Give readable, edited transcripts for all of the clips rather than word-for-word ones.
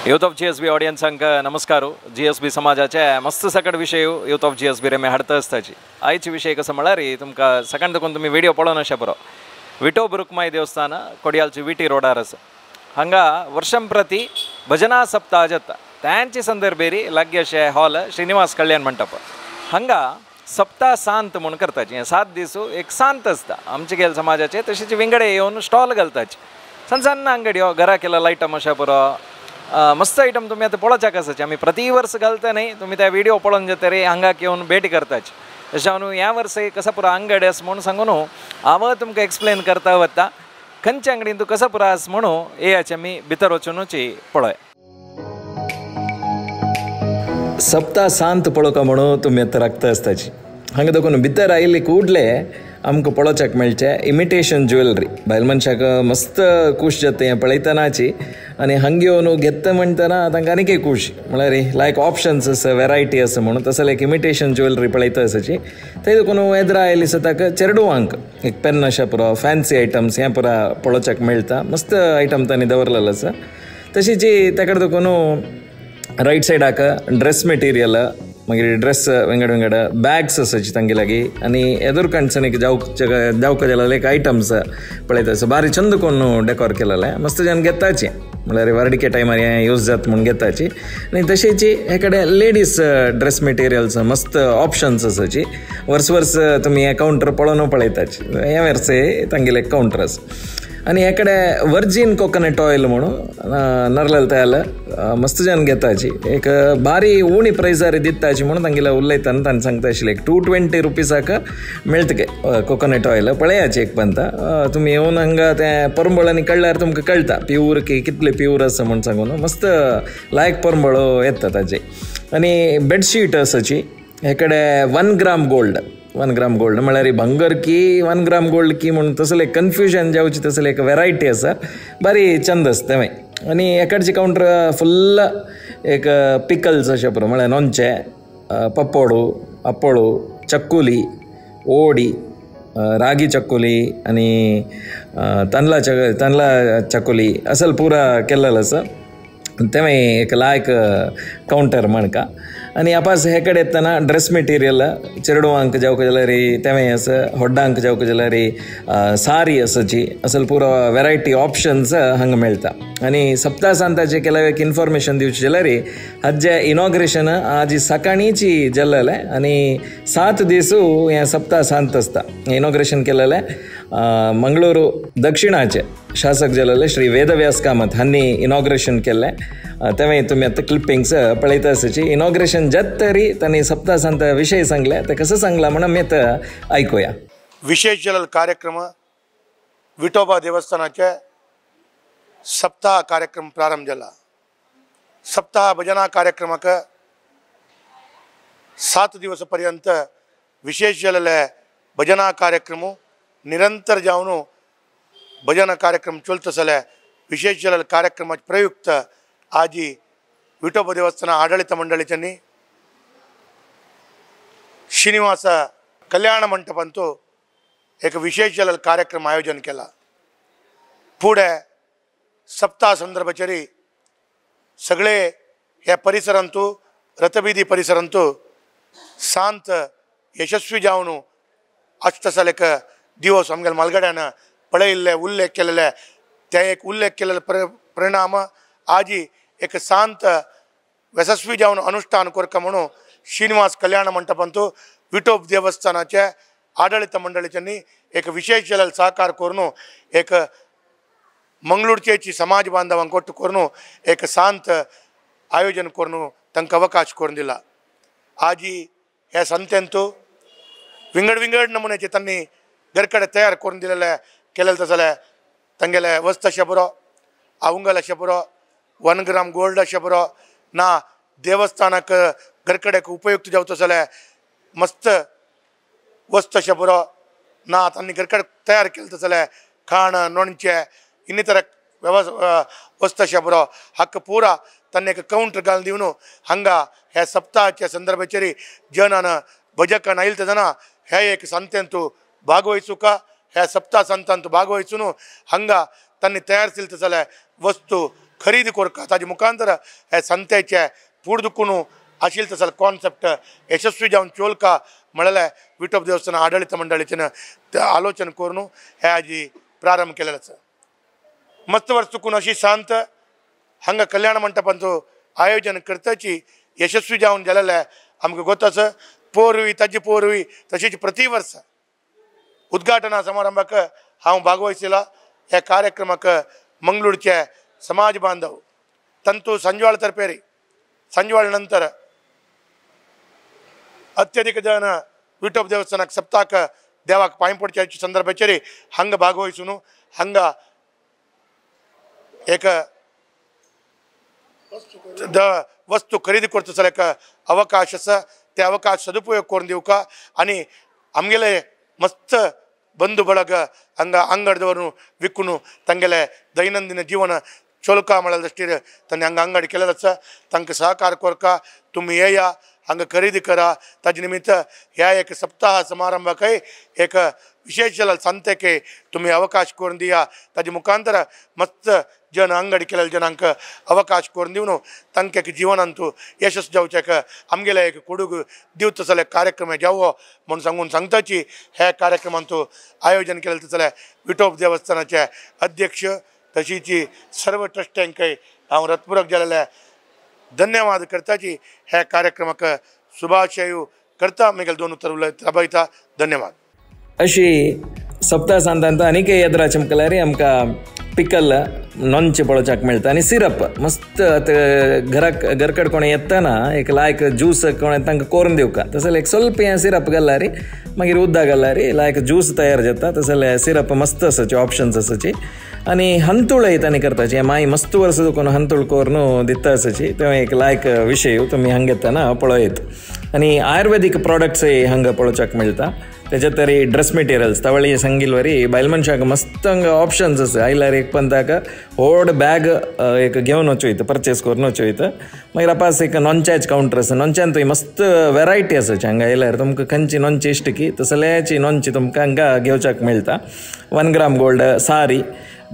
Youth of GSB ऑडियन्सांक नमस्कार. GSB समाजाचे मस्त सकट विशय यूथ ऑफ जीएसबी रेमे हाडता आसताची. आयचे विशय कसो म्हळ्यार तुमकां सकाळ देखून तुमी व्हिडिओ पळोवन अशें पुरो. विठोब रुक्माई देवस्थान कोडियालची विटी रोडार आसा. हांगा वर्षं प्रति भजना सप्ताह जाता. त्यांचे संदर्भेरी लागीं अशें हॉल श्रीनिवास कल्याण मंटप हांगा सप्ताह सांत म्हूण करताची. 7 दीस एक सांत आसता आमचे गेल समाजाचे. तशेंच विंगडे येवन स्टॉल घालताचे. सण सण अंगडी घरा केलेलो आयटम अशें पुरो मस्त आयटम तुमी आतां पळोवच्याक आसाचे. आमी प्रति वर्स घालता न्ही, तुमी त्या व्हिडिओ पळोवन जातरी हांगाक येवन भेट करताचे. तशें हांव ह्या वर्स कसो पुरो अंगडी आसा म्हूण सांगून हांव तुमकां एक्सप्लेन करता वता खंयच्या अंगडीन तूं कसो पुरो आसा म्हणून येयाचे आमी भितर वचुनूच पळय. सप्ताह सांत पळोवका म्हणून तुमी आतां राखता आसताची. हांगा देखून भितर आयिल्ले कुडले आमकां पळोवच्याक मेळचें इमिटेशन ज्वेलरी. बायल मनशाक मस्त खूश जाता हें पळयतनाची आनी हांगा येवन घेता म्हणटना तांकां आनीक एक खूश म्हळ्यार लायक ऑप्शन्स आसा वेरायटी आसा म्हणून. तसो लायक इमिटेशन ज्वेलरी पळयता आसाची. थंय देखून येद्रा आयली सताक चेरडुवांक एक पेन अशें पुरो फॅन्सी आयटम्स हें पुरा पळोवच्याक मेळटा. मस्त आयटम तांणी दवरलेलो आसा. तशीच तेका देखून रायट सायडाक ड्रेस मटेरियल मागीर ड्रेस विंगड विंगड बॅग्स आसाची तांगे लागीं आनी एदोर काणसान एक जावका जाल्यार एक आयटम्स पळयता आसा. बारी चंद कोण डेकोर केलेलें मस्त जन घेताचे म्हळ्यार वार्डिके टायमार हें यूज जाता म्हूण घेताची. आनी तशेंच हे कडेन लेडीज ड्रेस मटेरियल्स मस्त ऑप्शन्स आसाची. वर्स वर्स तुमी हें कावंटर पळोवन पळयताची. हें वर्स तांगेलें कावंटर आसा. आनी हे कडेन वर्जीन कोकोनट ऑयल म्हणून नरलेल तेल मस्त जन घेताची. एक बारी उणी प्रायजार दिताची म्हणून तांगेले उलयतना तांणी सांगता आशिल्लें एक 220 रुपीसाक मेळटा कोकोनट ऑयल. पळयाची एक पंता तुमी येवन हांगा तें परंबळ आनी कळ्ळ्यार तुमकां कळटा प्यूर की कितले प्यूर आसा म्हूण सांगून मस्त लायक परंबळो येता ताजे. आनी बेडशीट आसाची हे कडेन 1 ग्राम गोल्ड. 1 ग्राम गोल्ड म्हळ्यार भांगर की 1 ग्राम गोल्ड की म्हूण तसलें कन्फ्युजन जावची तसलें एक वेरायटी आसा. बारी चंद आसता तें. आनी एकडचे कावंटर फुल्ल एक पिकल्स अशें पुरो म्हळ्यार लोणचें, पप्पोडू, आप्पोळू, चक्कुली, ओडी, रागी चक्कुली आनी तांदळा चकुली असल पुरा केल्लेलो आसा. तें एक लायक कावंटर म्हणका. आनी आपास हे कडेन येतना ड्रेस मटेरियल चेरडुवांक जावका जाल्यार तेंय आसा, होड्डांक जावका जाल्यार सारी आसाची. असल पुरो वेरायटी ऑप्शन्स हांगा मेळटा. आनी सप्ताह सांताचे केल्यार एक इन्फॉर्मेशन दिवची जाल्यार हाजें इनॉग्रेशन आज सकाळींची जाल्लें आनी 7 दीस हें सप्ताह सांत आसता. इनॉग्रेशन केलेलें मंगळुरू दक्षिणाचे शासक जाल्ले श्री वेदव्यास कामत हांणी इनॉग्रेशन केल्लें. तेंय तुमी आतां क्लिपिंग्स पळयता आसाची. इनॉग्रेशन जात तरी तांणी सप्ताह सांत विशय सांगले ते कसं सांगला म्हणून आमी आतां आयकुया. विशेष जाल्लो कार्यक्रम विठोबा देवस्थानाचे सप्ताह कार्यक्रम प्रारंभ जाला. सप्ताह भजना कार्यक्रमाक 7 दिवस पर्यंत विशेष जाल्ले भजना कार्यक्रम निरंतर जावन भजन कार्यक्रम चलत आसले. विशेष जाल्ले कार्यक्रमाचे प्रयुक्त आजी विठोबा देवस्थान आडಳಿತ मंडळीच्यांनी श्रीनिवास कल्याण मंटपांतू एक विशेष जाल्लो कार्यक्रम आयोजन केला. फुडें सप्ताह संदर्भाचेर सगळे ह्या परिसरांतू रथबिदी परिसरांतू शांत यशस्वी जावन आसता एक दिवस आमगेल्या मालगड्यान पळयिल्ले उल्लेख केलेले ते एक उल्लेख केलेले परिणाम आजी एक शांत यशस्वी जावन अनुष्ठान करका म्हणून श्रीनिवास कल्याण मंटपांतू विठोब देवस्थानाचे आडಳಿತ मंडळीच्यांनी एक विशेष जाल्लो सहकार करून एक मंगळूरचेची समाज बांधवांक ಒಟ್ಟು करून एक शांत आयोजन करून तांकां अवकाश करून दिला. आजी ह्या संतेंतू विंगड विंगड नमुन्याचे तांणी घरकडे तयार करून दिलेले केलेले तसले तांगेले वस्त अशें पुरो, अवंगल अशें पुरो, 1 ग्राम गोल्ड अशें पुरो ना देवस्थानाक घरकडेक उपयुक्त जावचो जाल्यार मस्त वस्त अशें पुरो ना तांणी घरकडे तयार केलें जाल्यार खाण लोणचें इन्नितर वस्त अशें पुरो हाका पुरा तांणी एक कावंटर घालून दिवन हांगा ह्या सप्ताहाच्या संदर्भाचेर जनान भजकान आयले तेन्ना ह्या एक संतेंतू भागवहिचुका ह्या सप्ताह संतांतू भागवहिचून हांगा तांणी तयार केलें जाल्यार वस्तू खरेदी करका ताजे मुखांतर हे संतेचे फूड दुखून आशिल्ले तसो कॉन्सेप्ट यशस्वी जावन चोलका म्हणलें विठोब देवस्थान आडळीत मंडळीचें आलोचन करून हे आजी प्रारंभ केलेलो आसा। मस्त वर्स चुकून अशी शांत हांगा कल्याण मंटपांचो आयोजन करताची यशस्वी जावन जालेलें आमकां गोत आसा। पोरवी ताजी पोरवी तशीच प्रतिवर्स उद्घाटना समारंभाक हांव भागवयशिला। ह्या कार्यक्रमाक मंगळूरचे समाज बांधव तंतू संजवाळ तर्पेरी संजवाळ नंतर अत्यधिक जन विठोब देवस्थानाक सप्ताक देवाक पांय पडच्या संदर्भाचेर हांगा भागवयसून हांगा एक वस्तू खरेदी करता जाल्यार एक अवकाश आसा, ते अवकाश सदुपयोग करून दिवका आनी आमगेले मस्त बंधू ಬಳಗ हांगा अंगड दवरून विकून तांगेले दैनंदिन जीवन चोलका म्हळ्यार दृश्टीर तांणी हांगा अंगड केलेलो आसा। तांकां सहकार करका, तुमी येया हांगा खरेदी करा। ताजे निमित्त ह्या एक सप्ताह समारंभाकय एक विशेष सांतेके तुमी अवकाश करून दिया। ताजे मुखांतर मस्त जन अंगड केलेले जनांक अवकाश करून दिवन तांकां एक जिवनांतू यशस जावचें आमगेले एक कोडूग दिवचो जाल्यार कार्यक्रम जावो म्हूण सांगून सांगताची ह्या कार्यक्रमांतू आयोजन केलें जाल्यार विठोब देवस्थानाचे अध्यक्ष तशीच सर्व ट्रस्ट्यांकय हांव रतपूरक जालेले धन्यवाद करताची ह्या कार्यक्रमाक शुभाशय करता। मागीर दोन उतर उलयत राबयता। धन्यवाद। अशी सप्ताह सांतांत आनीक येद्रा चमकल्यार आमकां पिकल नॉनचे पळोवच्याक मेळटा आनी सिरप मस्त आतां घराक घरकड कोण येतना एक लायक ज्यूस कोण तांकां करून दिवका तसो एक स्वल्प हें सिरप घाल्यार मागीर उदक घाल्यार लायक ज्यूस तयार जाता। तसले सिरप मस्त आसाचे ऑप्शन्स आसाची आनी हंतुळय तांणी करताची मागीर मस्त वर्स दुखून हंतुळ करून दिता आसाची तें एक लायक विशय तुमी हांगा येतना पळयत। आनी आयुर्वेदीक प्रोडक्ट्सय हांगा पळोवच्याक मेळटा। तेच्या तरी ड्रेस मटेरियल्स तवळी सांगिल्वरी बायल मनशाक मस्त हांगा ऑप्शन्स आसा। आयल्यार एक पंताक व्हड बॅग एक घेवन वचूं परचेस करून वचूं। मागीर आपास एक नॉनच्याच कावंटर आसा, नॉनच्यान थंय मस्त वेरायटी आसा। हांगा आयल्यार तुमकां खंयची नॉनची इश्ट की तसल्याची नॉनची तुमकां हांगा घेवच्याक मेळटा। 1 gram gold sari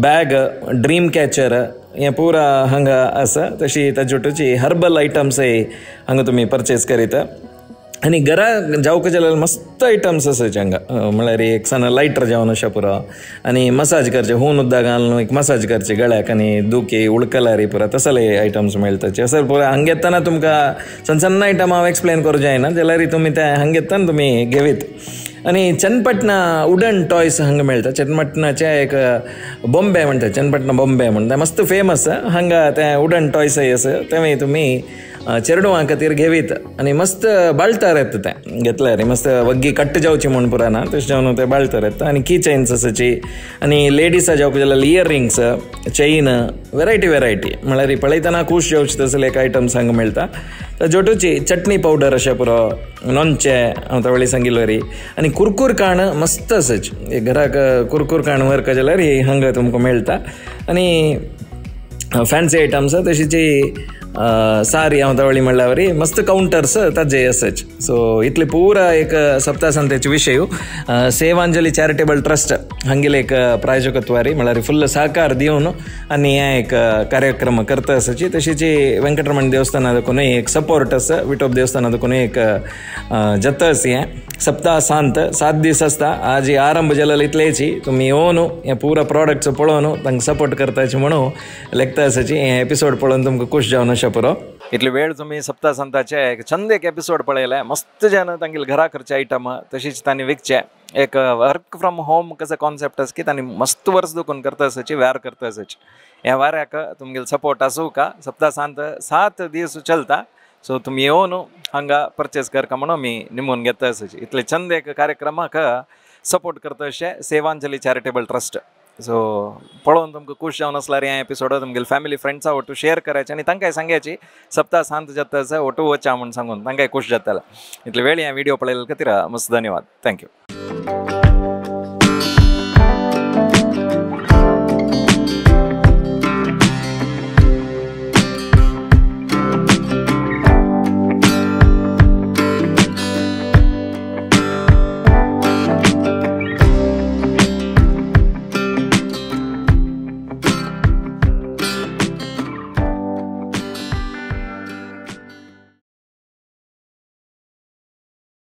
bag dream catcher हें पुरा हांगा आसा। तशी ताजे वटेची हर्बल आयटम्सय हांगा तुमी परचेस करीत। आनी घरा जावका जाल्यार मस्त आयटम्स आसाचे हांगा, म्हळ्यार एक सान लायटर जावन अशें पुरो आनी मसाज करचें हून उदक घालून एक मसाज करचें गळ्याक आनी दुखी उळकलारी पुरा तसले आयटम्स मेळटाचे। असो पुरा हांगा येतना तुमकां सन्न सन्न आयटम हांव एक्सप्लेन करूं जायना जाल्यार तुमी ते हांगा येतना तुमी घेवीत। आनी चनपटना वुडन टॉयस हांगा मेळटा। चनपटनाचें एक बॉम्बे म्हणटा, चनपटना बॉम्बे म्हणटा मस्त फेमस हांगा तें वुडन टॉयसय आसा तेंवूय तुमी चेडवां खातीर घेवीत आनी मस्त बाळतार येता तें घेतल्यार मस्त वग्गी कट्ट जावची म्हूण पुरा ना तशें जावन तें बाळतार येता। आनी की चेन्स आसाची आनी लेडिसां जावपाक जाल्यार इयरिंग्स चेन वेरायटी वेरायटी म्हळ्यार पळयतना खूश जावचे तसले एक आयटम्स हांगा मेळटा। जोटूची चटणी पावडर अशें पुरो नॉनचें हांव तवळी सांगिल्ले आनी कुरकुर काण मस्त आसाची घराक कुरकुर काण व्हरका जाल्यार हांगा तुमकां मेळटा। आनी फॅन्सी आयटम्स तशीची सारी हांव तवळी म्हणल्यार वरी मस्त कावंटर्स ताजे आसाच। सो इतले पुरा एक सप्ताह संतेचे विशय सेवांजली चॅरिटेबल ट्रस्ट हांगेले एक प्रायोजकत्वारी म्हळ्यार फुल्ल सहकार दिवन आनी हे एक कार्यक्रम करता आसाची। तशीच वेंकटरमण देवस्थाना देखूनय एक सपोर्ट आसा, विठोब देवस्थाना देखूनय एक जत्ता आसा। हें सप्ताह सांत 7 दीस आसता। आज आरंभ जालेलो इतलेची तुमी येवन हे पुरा प्रोडक्ट्स पळोवन तांकां सपोर्ट करताचे म्हणून लेखता आसाची। हे एपिसोड पळोवन तुमकां खूश जावन अशें पुरो इतले वेळ तुमी सप्ताह संताचे एक चंद एक एपिसोड पळयले। मस्त जन तांगेले घरा करचे आयटम तशीच तांणी विकचे एक वर्क फ्रॉम होम कसो कॉन्सेप्ट आसा की तांणी मस्त वर्स दुखून करता आसाची व्यार करता आसाची। ह्या वाऱ्याक तुमगेले सपोर्ट आसूं का सप्ताह सांत 7 दीस चलता। सो तुमी येवन हांगा परचेस करका म्हणून आमी निमून घेता आसाची। इतले चंद एक कार्यक्रमाक सपोर्ट करता अशें सेवांजली चॅरिटेबल ट्रस्ट। सो पळोवन तुमकां खूश जावन आसल्यार ह्या एपिसोड तुमगेले फॅमिली फ्रेंड्सा ओटू शेअर करायचे आनी तांकांय सांगायची सप्ताह सांत जाता आसा ओटू वचा म्हूण सांगून तांकांय खूश जाताले। इतले वेळ ह्या व्हिडिओ पळयले खातीर मस्त धन्यवाद। Thank you.